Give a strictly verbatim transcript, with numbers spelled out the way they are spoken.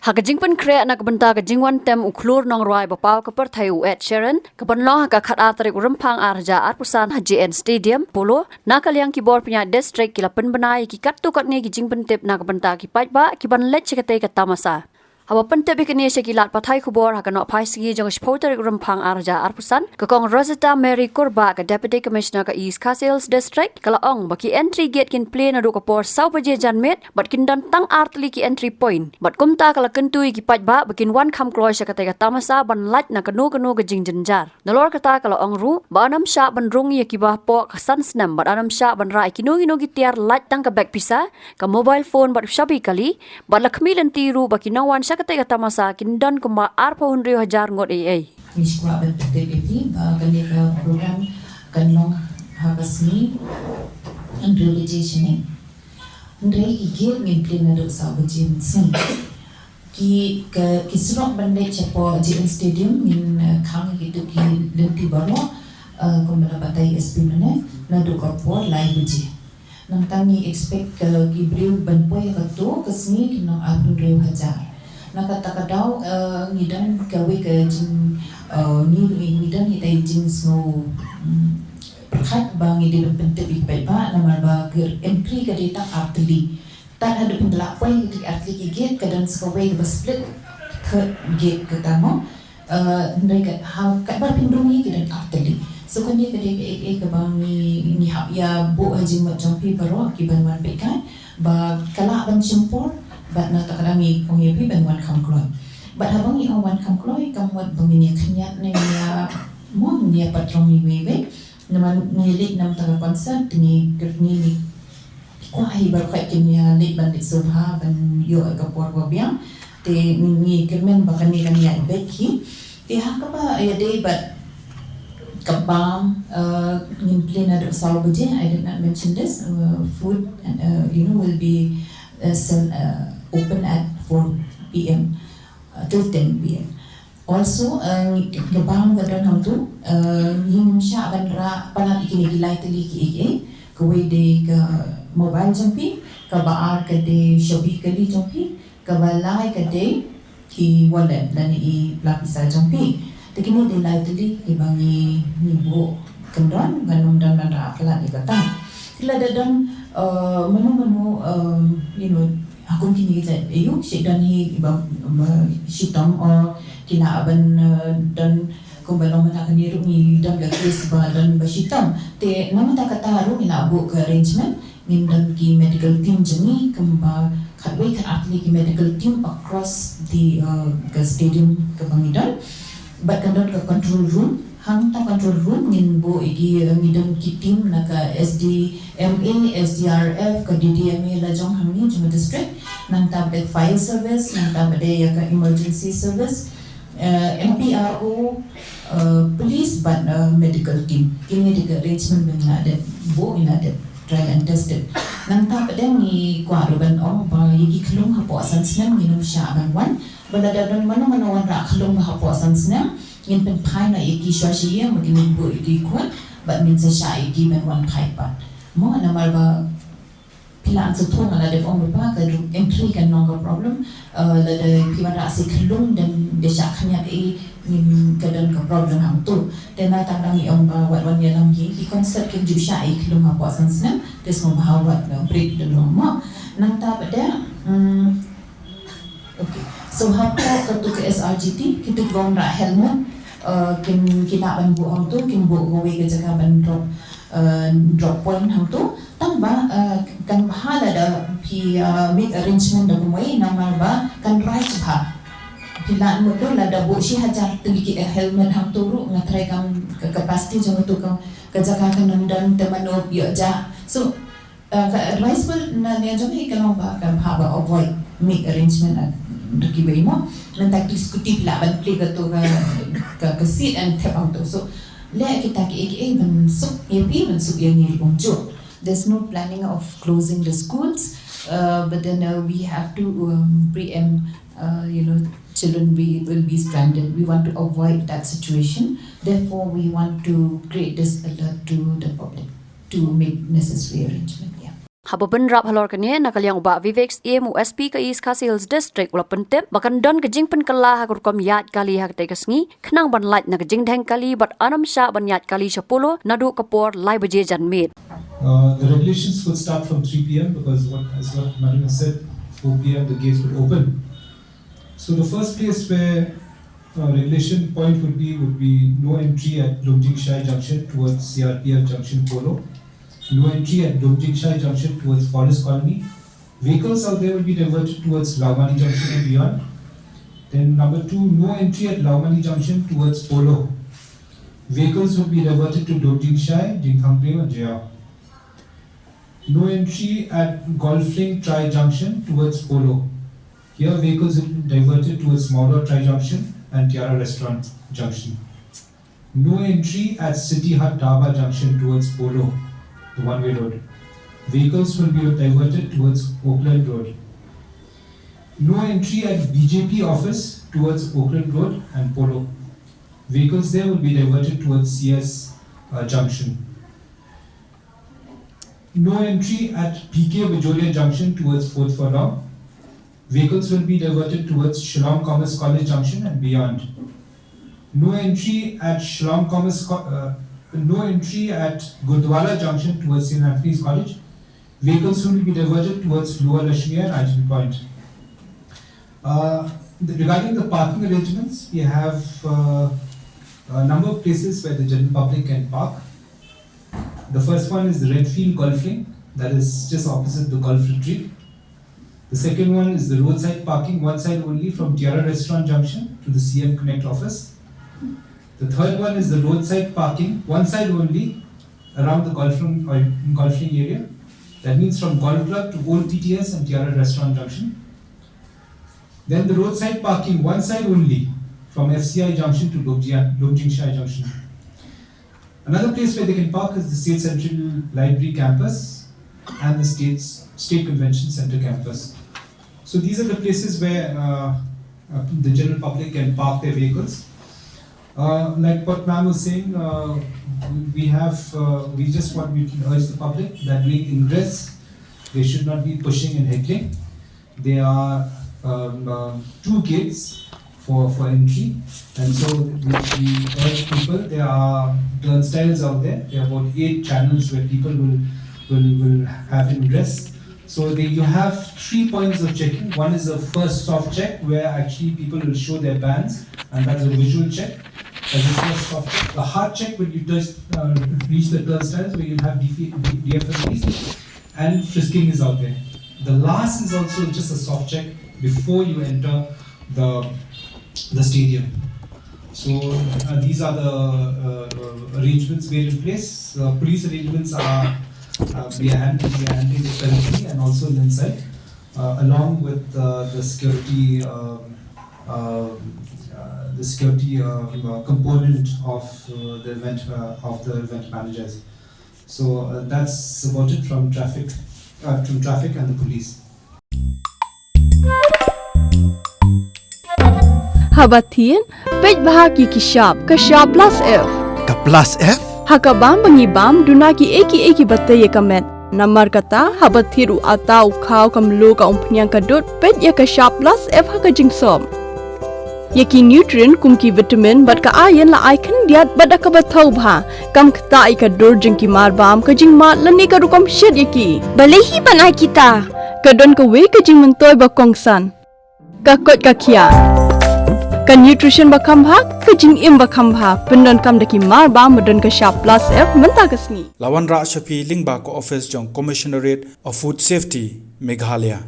Ha ka jingpynkhreh na ka bynta ka jingwan tem u khlur nongrwai ba paw ka pyrthei u Ed Sheeran, ka ban long ha ka khatar tarik u Rymphang ar hajar arphew san ha J N Stadium, Polo, na ka liang ki bor pynïaid district ki la pynbna ïa ki katto katne ki jingpyntip na ka bynta ki paidbah ki ban leit sha katei ka tamasa. Haba pyntip ïa kane sha ki lad pathai khubor ha ka nohphaisngi jong ka shiphew tarik u Rymphang ar hajar arphew san, ka Kong Rosetta Mary Kurbah, ka Deputy Commissioner ka East Khasi Hills District, ka la ong ba ki entry gate kin plie naduh ka por saw baje janmiet, bad kin don tang ar tylli ki entry point. Bad kumta ka la kyntu ïa ki paidbah ba kin wan kham kloi sha katei ka tamasa ban lait na kano kano ka jingjynjar. Nalor kata ka la ong ruh ba ym shah ban rung ïa kiba hapoh ka san snem, bad ym shah ban rah ïa kino kino ki tiar lait tang ka bag pisa, ka mobile phone bad u shabi kali, bad la khmih lynti ruh ba ki nongwan sha katei ka tamasa kin don kumba arphew hynriew hajar ngut eiei. Ngi sngewbha ban pyntip ïa phi ba kane ka program kan long ha ka sngi hynriew baje shane. Hynrei ki gate ngin plie naduh saw baje mynsngi. Ki, ka, ki surok ban leit shapoh J N Stadium ngin, eh, khang ïa kito ki lynti baroh, eh, kumba la batai S P mynne, naduh ka por lai baje. Nangta ngi expect, eh, ki briew ban poi ha kato ka sngi kin long arphew hynriew hajar. Na kata ka daw, eh, ngi don kawei ka jing, eh, ngi, ngi, ngi don kita i jingsngew, mm, pyrkhat ba ngi dei ban pyntip ïa ki paidbah namar ba ka entry ka dei tang ar tylli. Tad haduh pynlah poi ïa ki ar tylli ki gate ka don sa kawei kaba split third gate kata mo. Eh, hynrei ka, ha, katba pynrung ïa ki don ar tylli. So kane ka dei kaei kaei kaba ngi, ngi hap ïa buh ha jingmut jong phi baroh ki ban wan peit kai ba ka lah ban shim por, bad na kata ka daw ngi ong ïa phi ban wan kham kloi. Bad haba ngi ong wan kham kloi, ka mut ba ngin ïa khyndiat ne ïa mo, ngin ïa pat rung iwei iwei. Namar ngi leit na bynta ka concert, ngi, ngi, ngi kwah hi baroh khoit kin ïa leit ban leit sngewbha ban ïoh ka por ba biang. Te ngi, ngi kyrmen ba kane kan ïa beit hi. Te ha kaba ïadei bad ka bam, eh, ngin plie naduh saw baje, I did not mention this, eh, food, eh, you know, will be, eh, sell, eh, open at four P M, eh, till ten P M. Also, eh, ngi, ka bam ka don hangtu, eh, ngim shah ban rah palat ïa kine ki lai tylli kiei kiei, kawei dei ka mobile jong phi, kaba ar ka dei shabi kali jong phi, kaba lai ka dei ki wallet lane i pla pisa jong phi. Te kine dei lai tylli kiba ngi, ngi buh kyndon, ban ym don ban rah palat ïa kata. Lada don, eh, mano mano, eh, you know, ha kum kine ki jait aïu, shi don hi ba, ba shitom, o ki lah ban, eh, don kumba long mynta kane ruh ngi don ka case ba don ba shitom. Te na mynta kata ruh ngi lah buh ka arrangement, ngin don ki medical team jong ngi kumba khatwei khatar tylli ki medical team across the, uh, ka stadium kaba ngi don. Bad kan don ka control room, hangta control room ngin buh ïa ki, uh, ngi don ki team na ka S D M A, S D R F, ka D D M A la jong hangne jong ka district, nangta pat de fire service, nangta pat de ïa ka emergency service, eh, M P R O, eh, police bad, eh, medical team. Kine dei ka arrangement ba ngi la dep buh, ngi la dep trial and tested. Nangta pat de ngi kwah ruh ban ong ba ïa ki khyllung hapoh san snem ngin ym shah ban wan. Ba lada don mano mano wanrah khyllung ba hapoh san snem, ngin pynphai noh ïa ki shuwa shi ïing ba kin buh ïa ki khun, bad ngin sa shah ïa ki ban wan phai pat. Mo, namar ba phi lah sngewthuh nga la dep ong ba ka ruh entry kan long ka problem. Eh, lada phi wanrah sa khyllung, don da shah khyndiat, eh, ngin, ka don ka problem hangtu. Te na tang dang ïa ong ba wat wan ïalam hi, ki concert kin ju shah ïa khyllung hapoh san snem, te sngewbha wat, eh, break da long mo. Nangta pat de, mm, okay. So hapoh katu ka S R G T, kita kiba wanrah helmet, eh, kin, ki lah ban buh hangtu, kin buh kawei ka jaka ban drop, eh, drop point hangtu. Tang ba, eh, kan bha lada phi, eh, make arrangement da kumwei namar ba kan rai bha. Phi lah mut ruh lada buh shi hajar tylli ki helmet hangtu ruh nga tharai kam ka capacity jong katu ka, ka jaka kan ym don te mano ïoh jah. So, eh, ka advice ba na liang jong ngi ka long ba kan bha ba avoid make arrangement, eh, da kiwei mo. Nangta ki scooty phi lah ban plie katu ka, ka, ka seat and thep hangtu. So leh kita kiei kiei ban suk ïa phi ban suk ïa ngi ruh kumjuh. There's no planning of closing the schools, uh, but then, uh, we have to, um, preempt, uh, you know, children be, will be stranded. We want to avoid that situation. Therefore, we want to create this alert to the public to make necessary arrangement. Yeah. Haba bynrap halor kane, na ka liang u Bah Vivek Syiem, u S P ka East Khasi Hills District, u la pyntip ba kan don ka jingpynkylla ha ka rukom ïaid kali ha katei ka sngi, khnang ban lait na ka jingdheng kali bad yn ym shah ban ïaid kali sha Polo naduh ka por lai baje janmiet. Uh, the regulations would start from three p m because, what, as what Madam has said, four p m the gates would open. So the first place where uh, regulation point would be would be no entry at Lumjingshai Junction towards C R P F Junction Polo, no entry at Lumjingshai Junction towards Forest Colony. Vehicles out there will be diverted towards Laumani Junction and beyond. Then number two, no entry at Laumani Junction towards Polo. Vehicles will be diverted to Lumjingshai, Jingthangprem and Jaiaw. No entry at Golf Link Tri Junction towards Polo. Here, vehicles will be diverted towards Mawlor Tri Junction and Tiara Restaurant Junction. No entry at City Hut Dhaba Junction towards Polo, the one-way road. Vehicles will be diverted towards Oakland Road. No entry at B J P office towards Oakland Road and Polo. Vehicles there will be diverted towards C S uh, Junction. No entry at P K Bajoria Junction towards Fourth Furlong. Vehicles will be diverted towards Shillong Commerce College Junction and beyond. No entry at Shillong Commerce, Co- uh, no entry at Gurdwara Junction towards Saint Anthony's College. Vehicles will be diverted towards Lower Lashmere and Hygiene Point. Uh, the- regarding the parking arrangements, we have uh, a number of places where the general public can park. The first one is the Redfield Golf Link, that is just opposite the golf retreat. The second one is the roadside parking, one side only, from Tiara Restaurant Junction to the C M Connect office. The third one is the roadside parking, one side only, around the golf link, or golf link area. That means from Golf Club to Old P T S and Tiara Restaurant Junction. Then the roadside parking, one side only, from F C I Junction to Lumjia- Lumjingshai Junction. Another place where they can park is the State Central Library campus and the State's State Convention Center campus. So these are the places where uh, uh, the general public can park their vehicles. Uh, like what ma'am was saying, uh, we have, uh, we just want to urge the public that during ingress, they should not be pushing and heckling. There are um, um, two gates for, for entry. And so we, we urge people, there are turnstiles out there. There are about eight channels where people will, will, will have ingress. So they, you have three points of checking. One is the first soft check, where actually people will show their bands, and that's a visual check. That's the first soft check. The hard check, when you touch, uh, reach the turnstiles, where you have D F M Ds and frisking is out there. The last is also just a soft check before you enter the the stadium. So uh, these are the uh, uh, arrangements made in place. Uh, police arrangements are uh, we are handling, we are handling it currently and also inside, uh, along with uh, the security. Um, uh, uh, the security uh, uh, component of uh, the event uh, of the event managers. So uh, that's about it from traffic, uh, from traffic and the police. Haba thied, peit bha ki ki shap, ka shap plus F. Ka plus F? Ha ka bam ba ngi bam, duna ki ei ki ei ki ba tei ïa ka met. Namar kata, haba thied u ata u khaw ka mluh ka umphniang ka dud, peit ïa ka shap plus F ha ka jingsop. Ïa ki nutrient kum ki vitamin bad ka iron la ai khyndiat bad da kaba thaw bha. Kam ktah ïa ka dur jong ki mar bam, ka jingmad lane ka rukom shet ïa ki. Balei hi ban ai kita? Ka don kawei ka jingmyntoi ba kongsan. Ka koit ka khiah. Ka nutrition ba kham bha, ka jingim ba kham bha. Pyndonkam da ki mar bam ba don ka shap plus F mynta ka sngi. La wanrah sha phi lyngba ka office jong Commissionerate of Food Safety, Meghalaya.